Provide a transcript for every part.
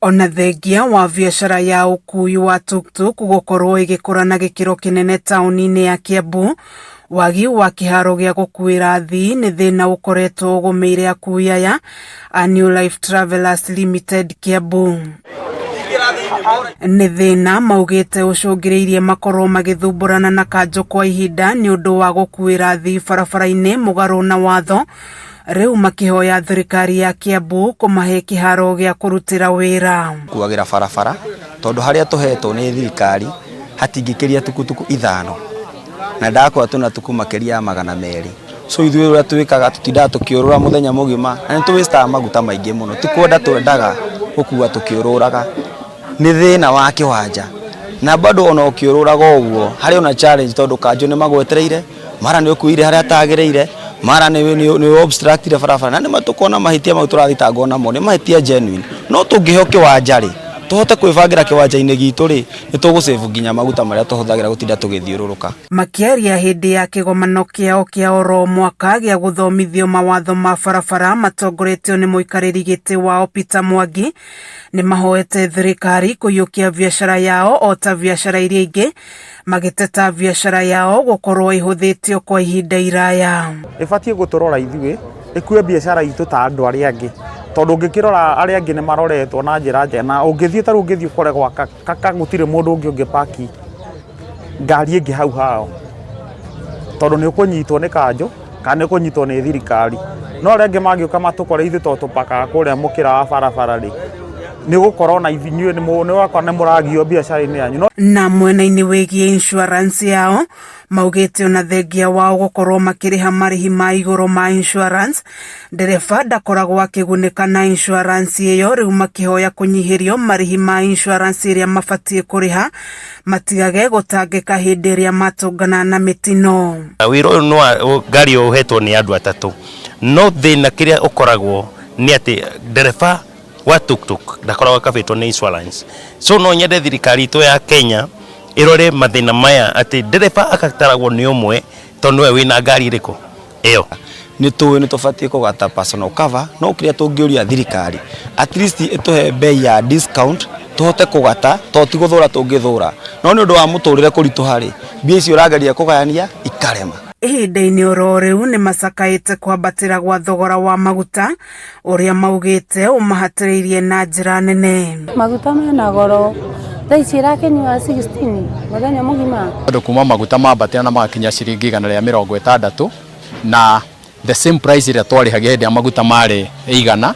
Ona thengia wa biacara ya ũkui wa tuktuk gũkorwo ĩgĩkũra na gĩkĩro kĩnene taũni-inĩ ya Kiambu, wagi wa kĩharo gĩa gũkuĩra athii nĩ thĩna ũkoretwo ũgũmĩire akui aya a New Life Travelers Limited Kiambu. Nĩ thĩna maugĩte ũcũngĩrĩirie makorwo magĩthumbũrana na kanjũ kwa ihinda nĩ ũndũ wa gũkuĩra athii barabara-inĩ mũgarũ na watho, rĩu makĩhoya thirikari ya Kiambu kũmahe kĩharo gĩa kũrutĩra wĩra. Kuagĩra barabara tondũ harĩa tũhetwo nĩ thirikari hatingĩkĩria tukutuku ithano na ndakora twĩna tuku makĩria ya 200. So ithuĩ ũrĩa twĩkaga, tũtindaga tũkĩũrũra mũthenya mũgima na nĩ tũwĩstaga maguta maingĩ mũno. Ti kwenda twendaga gũkua tũkĩũrũraga, nĩ thĩna wa kĩwanja. Na bado ona ũkĩũrũraga ũguo harĩ ona challenge, tondũ kanjũ nĩ magwetereire, mara nĩ ũkuire harĩa atagĩrĩire, mara nĩ obstructire barabara. Na nĩ tũkona mahĩtia mau tũrathitangwo namo nĩ mahĩtia genuine, no tũngĩheo kĩwanja rĩ, tũhote kwĩbangĩra kĩwanja-inĩ gitũ rĩ, nĩ tũgũsave nginya maguta marĩa tũhũthagĩra gũtinda tũgĩthiũrũrũka. Makĩaria hĩndĩ ya kĩgomano kĩao kĩa oro mwaka gĩa gũthomithio mawatho ma barabara matongoretio nĩ mũikarĩri gĩtĩ wao Peter Mwangi, nĩ mahoete thirikari kũiyũkia biacara yao o ta biacara iria ingĩ, magĩteta biacara yao gũkorwo ĩhũthĩtio kwa ihinda iraya. Ĩbatiĩ gũtũrora ithuĩ, ĩkue biacara itũ ta andũ arĩa angĩ, tondũ ũngĩkĩrora arĩa angĩ nĩ maroretwo na njĩra njega. Na ũngĩthiĩ ta rĩu ũngĩthiĩ ũkore gwa Kaka, gũtirĩ mũndũ ũngĩ ũngĩpaki ngari ĩngĩ hau hao, tondũ nĩ ũkũnyitwo nĩ kanjũ kana nĩ ũkũnyitwo nĩ thirikari. No arĩa angĩ mangĩũka matũkore ithuĩ tondũ tũpakaga kũrĩa mũkĩra wa barabara rĩ, nĩ ũgũkora ona inyuĩ nĩ wakora nĩ mũragio biacara-inĩ yanyu. Na mwena-inĩ wĩgiĩ insurance yao, maugĩte ona thengia wao gũkorwo makĩrĩha marĩhi ma igũrũ ma insurance, ndereba ndakoragwo akĩgunĩka na insurance ĩyo. Rĩu makĩhoya kũnyihĩrio marĩhi ma insurance ĩrĩa mabatiĩ kũrĩha, matigage gũtangĩka hĩndĩ ĩrĩa matũngana na mĩtino. Wĩra ũyũ nĩ ngari ũhetwo nĩ andũ atatũ, no thĩna kĩrĩa ũkoragwo nĩ atĩ ndereba wa tuktuk ndakoragwo akabĩtwo nĩ insurance. So no nyende thirikari itũ ya Kenya ĩrore mathĩna maya, atĩ ndereba akataragwo nĩ ũmwe tondũ nĩwe wĩna ngari ĩrĩkũ ĩyo. Nĩ tũĩ nĩ tũbatiĩ kũgata personal cover, no kĩrĩa tũngĩũria thirikari, at least ĩtũhe bei ya discount tũhote kũgata, tondũ ti gũthũra tũngĩthũra, no nĩ ũndũ wa mũtũrĩre kũritũha rĩ, mbia icio ũrageria kũgayania ikarema. Ihinda-inĩ oro rĩu, nĩ macakaĩte kwambatĩra gwa thogora wa maguta ũrĩa maugĩte ũmahatĩrĩirie na njĩra nene. Maguta mena goro, thaa ici ĩrakĩnyua 16 mũthenya mũgima. Tondũ kuma maguta mambatĩra na magakinya ciringi 160, na the same price ĩrĩa twarĩhagia hĩndĩ ĩrĩa maguta marĩ 100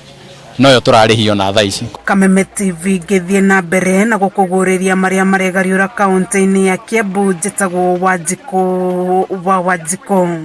noyo tũrarĩhio na thaa ici. Kameme TV ngĩthiĩ na mbere na gũkũgũrĩria marĩa maregariũra kaunti-inĩ ya Kiambu, njĩtagwo Wanjikũ wa Wanjikũ.